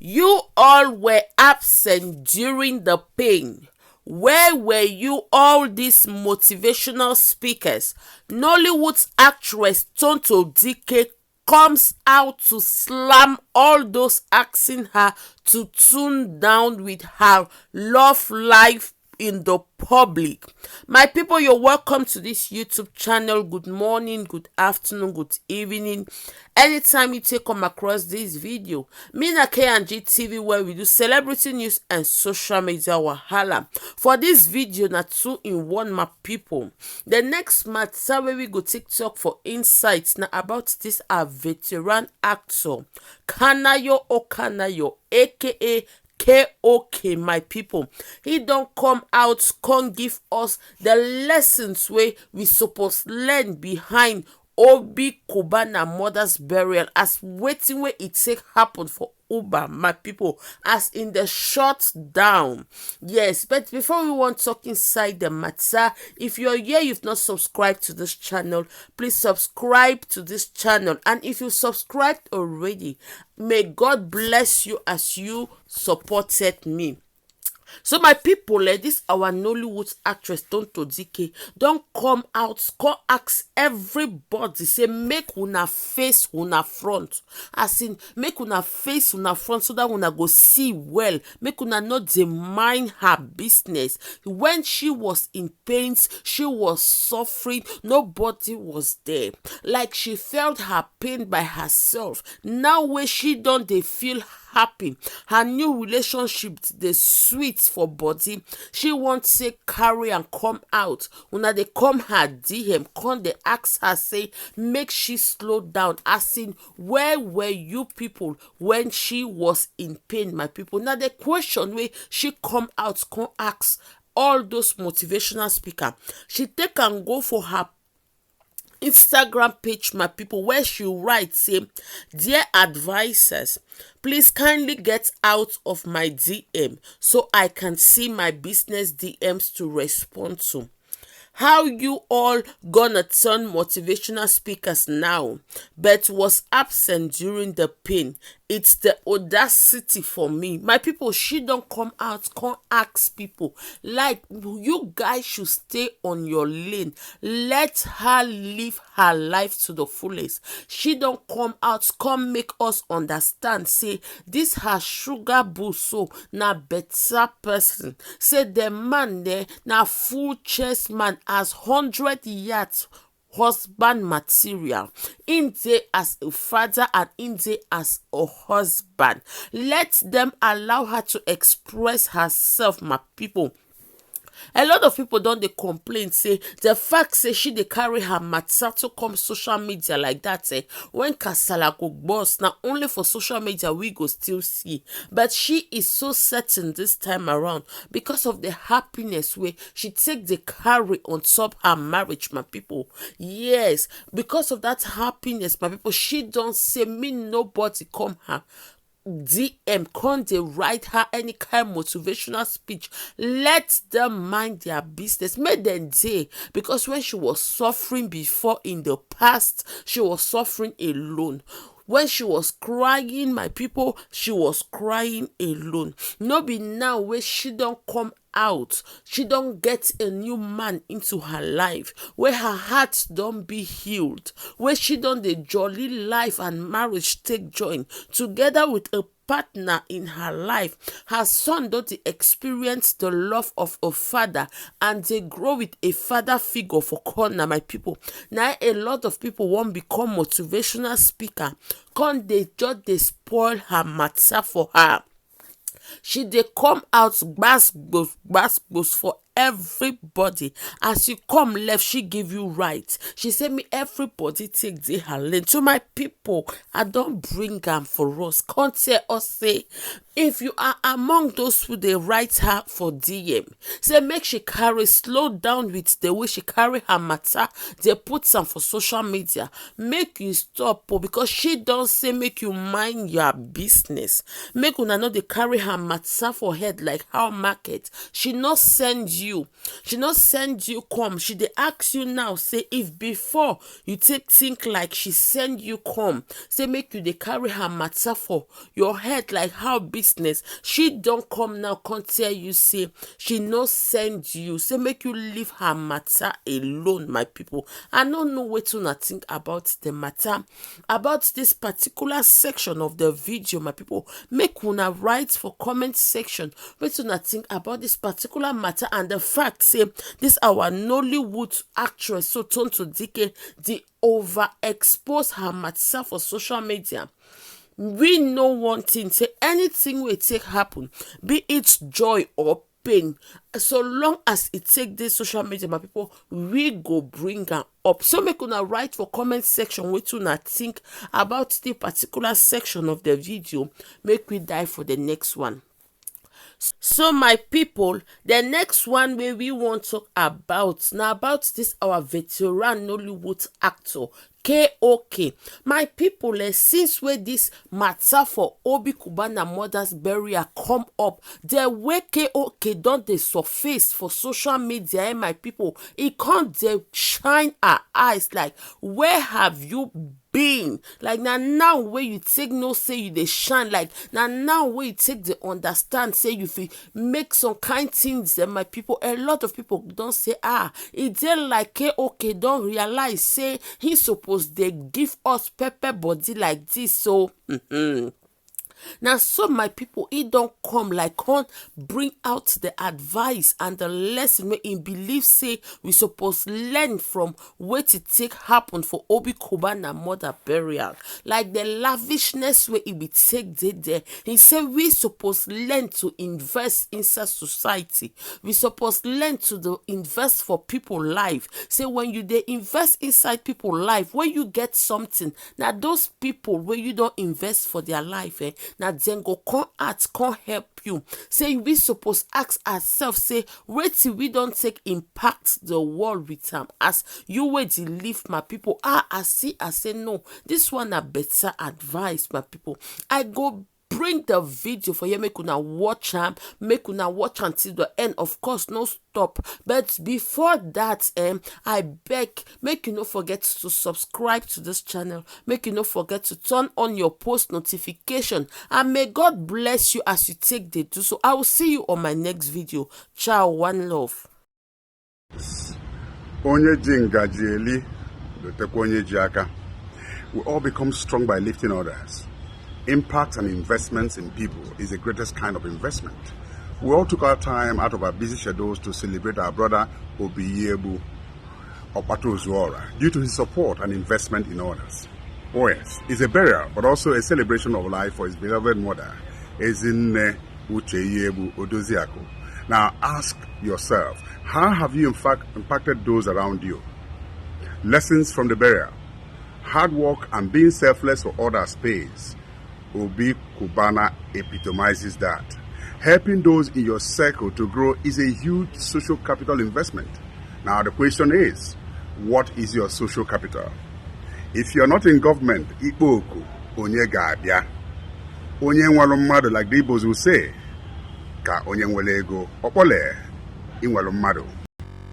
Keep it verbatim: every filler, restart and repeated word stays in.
You all were absent during the pain. Where were you, all these motivational speakers? Nollywood actress Tonto Dike comes out to slam all those asking her to tune down with her love life in the public. My people, you're welcome to this YouTube channel. Good morning, good afternoon, good evening. Anytime you take come across this video, me na K and G T V, where we do celebrity news and social media wahala. For this video, na two in one, my people. The next matter where we go TikTok for insights na about this our veteran actor Kanayo Okanayo, A K A K O K, my people. He don't come out, come give us the lessons where we supposed learn behind Obi Cubana mother's burial, as waiting where it take happen for Uber, my people, as in the shutdown. Yes, but before we want talk inside the matter, if you're here, you've not subscribed to this channel, please subscribe to this channel. And if you subscribed already, may God bless you as you supported me. So my people, eh, this our Nollywood actress Tonto Dike don't come out, come ask everybody, say make una face una front. As in, make una face una front so that una go see well. Make una not dey mind her business. When she was in pains, she was suffering, nobody was there. Like, she felt her pain by herself. Now where she don't dey feel happy, her new relationship dey sweet for body. She want say carry and come out. Una dey come her D M, come dey ask her say make she slow down. As in, where were you people when she was in pain, my people? Now the question where she come out, come ask all those motivational speaker, she take and go for her Instagram page, my people, where she write say, "Dear advisors, please kindly get out of my D M so I can see my business D Ms to respond to." How you all gonna turn motivational speakers now, but was absent during the pain? It's the audacity for me. My people, she don't come out, come ask people. Like, you guys should stay on your lane. Let her live her life to the fullest. She don't come out, come make us understand. Say, this her sugar boo so na better person. Say the man there na full chest man, as hundred yards husband material. In dey as a father and in dey as a husband. Let them allow her to express herself, my people. A lot of people don't they complain say the fact say she dey carry her matter to come social media like that, eh, when kasala go boss, not only for social media we go still see. But she is so certain this time around because of the happiness where she take the carry on top her marriage, my people. Yes, because of that happiness, my people, she don't say me nobody come her D M, come they write her any kind motivational speech. Let them mind their business. Make them day, because when she was suffering before in the past, she was suffering alone. When she was crying, my people, she was crying alone. No be now where she don't come out, she don't get a new man into her life, where her heart don't be healed, where she don't the jolly life and marriage take join together with a partner in her life. Her son don't experience the love of a father, and they grow with a father figure for corner, my people. Now a lot of people won't become motivational speaker. Come they just they spoil her matter for her. She dey come out gbas gbos gbas gbos for everybody. As you come left, she give you right. She say me everybody take the her lane. To my people, I don't bring am for us. Come tell us say if you are among those who they write her for D M, say make she carry slow down with the way she carry her matter. They put some for social media. Make you stop, oh, because she don't say make you mind your business. Make una no dey carry her matter for head like how market. She no send you. She no send you come. She dey ask you now, say if before you take think like she send you come, say make you dey carry her matter for your head like how business. She don come now, come tell you say she no send you. Say make you leave her matter alone, my people. I no know wetin una think about the matter, about this particular section of the video, my people. Make una write for comment section wetin una think about this particular matter and the fact say this our Nollywood actress, so Tonto Dike, dey overexpose her matter for social media. We know one thing, say anything wey take happen, be it joy or pain, so long as e take dey social media, my people, we go bring am up. So make una write for comment section wetin una think about the particular section of the video. Make we dive for the next one. So my people, the next one wey we wan talk about na about this our veteran Nollywood actor K O K. My people, eh, since wey this matter for Obi Cubana mother's burial come up, the way K O K don dey surface for social media, eh, my people, e come dey shine her eyes like, where have you been? Like, na now wey you take know say you dey shine. Like, na now wey you take dey understand say you fit make some kind things, eh, my people. A lot of people don say, ah, e dey like K O K don realize say he suppose dey give us pepper body like this. So, mm-hmm. Na so, my people, he don come, like, come bring out the advice and the lesson wey he believe say we suppose learn from wetin take happen for Obi Cubana mother burial. Like the lavishness wey he be take dey there. He say we suppose learn to invest inside society. We suppose learn to dey invest for people life. Say when you dey invest inside people life, when you get something, na those people wey you don invest for their life, eh, na dem go come out, come help you. Say we suppose ask ourselves, say wetin we don take impact the world with am. As you wey dey live, my people, ah, I see, I say no, this one na better advice, my people. I go bring the video for you, make una watch am, make una watch am till the end. Of course, no stop. But before that, um, I beg, make you no forget to subscribe to this channel. Make you no forget to turn on your post notification. And may God bless you as you take dey do so. I will see you on my next video. Ciao, one love. Onye ji ngaji eli, dotekwa onye ji aka. We all become strong by lifting others. Impact and investments in people is the greatest kind of investment. We all took our time out of our busy schedules to celebrate our brother Obiyebu Opatozuora due to his support and investment in others. Oh yes, it's a burial, but also a celebration of life for his beloved mother, Ezinne Uche Iyebu Odoziaku. Now ask yourself, how have you in fact impacted those around you? Lessons from the burial. Hard work and being selfless for others pays. Obi Cubana epitomizes that. Helping those in your circle to grow is a huge social capital investment. Now the question is, what is your social capital? If you're not in government, ikpo oku, onye ga-abịa? Onye nwere mmadụ, like the Igbos will say, ka onye nwere ego. Ọ kpọle, ị nwere mmadụ.